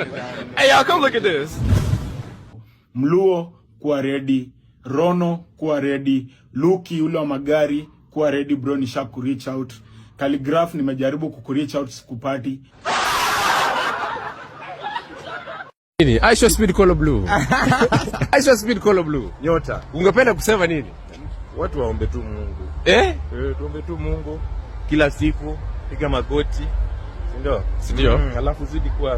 Hey, y'all, come look at this. Mluo kuwa ready, Rono kuwa ready, Luki ule wa magari kuwa ready bro, nisha ku reach out. Khaligraph nimejaribu kuku reach out sikupati. Nini? IShowSpeed Color Blue. IShowSpeed Color Blue. Nyota. Ungependa kusema nini? Watu waombe tu Mungu. Eh? Eh, tuombe tu Mungu kila siku, piga magoti. Si ndio? Si ndio? Alafu zidi kuwa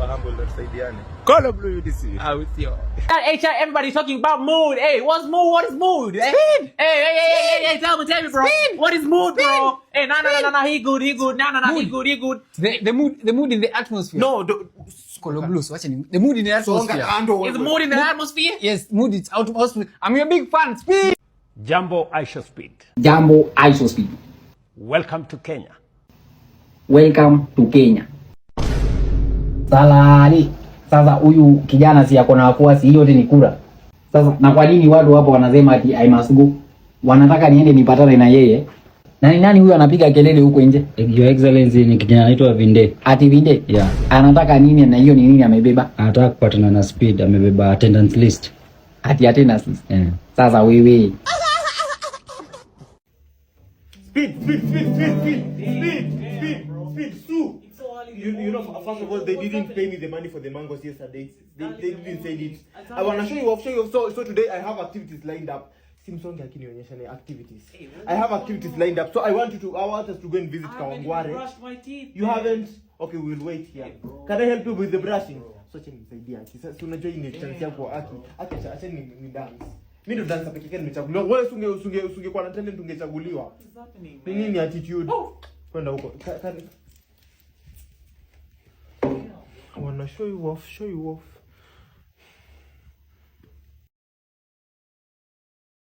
humble na tusaidiane. Color Blue UDC. Ah, sio. Hey, chat, everybody's talking about mood. Hey, what's mood? What is mood? Hey, hey, hey, hey, hey, hey, tell me, bro. What is mood, bro? Hey, no, no, no, no, no, he good, he good. No, no, no, he Mood. good, he good. The mood in the atmosphere. No, the, Color blue, so wacha ni the mood in the atmosphere. is mood in the atmosphere? Yes, mood it's out atmosphere. I'm your big fan. Speed. Jambo IShowSpeed. Jambo IShowSpeed. Welcome to Kenya. Welcome to Kenya. Salali. Sasa huyu kijana si ako na wafuasi, hiyo yote ni kura. Sasa na kwa nini watu hapo wanasema ati I must go? Wanataka niende nipatane na yeye. Na ni nani huyu anapiga kelele huko nje? Your Excellency ni kijana anaitwa Vinde. Ati Vinde? Yeah. Anataka nini na hiyo ni nini amebeba? Anataka kupatana na Speed, amebeba attendance list. Ati attendance list. Yeah. Sasa wewe Speed, speed, speed, speed, speed, speed, speed, speed, Sue. First of all, they didn't pay me the money for the mangoes yesterday. They didn't send it. I wanna show you off, show you off. So today I have activities lined up. Simsonge akinionyesha ni activities. I have activities lined up. So I want us to go and visit Kawangware. My teeth. You haven't? Okay, we'll wait here. Can I help you with the brushing? So acha nimsaidie Aki. Sasa unajua hii ni chance yako Aki. Aki acha ni dance. Mimi ndo dancer pekee yake nimechaguliwa. Wewe usunge kwa na talent ungechaguliwa. Ni nini attitude? Kwenda huko. I wanna show you off, show you off.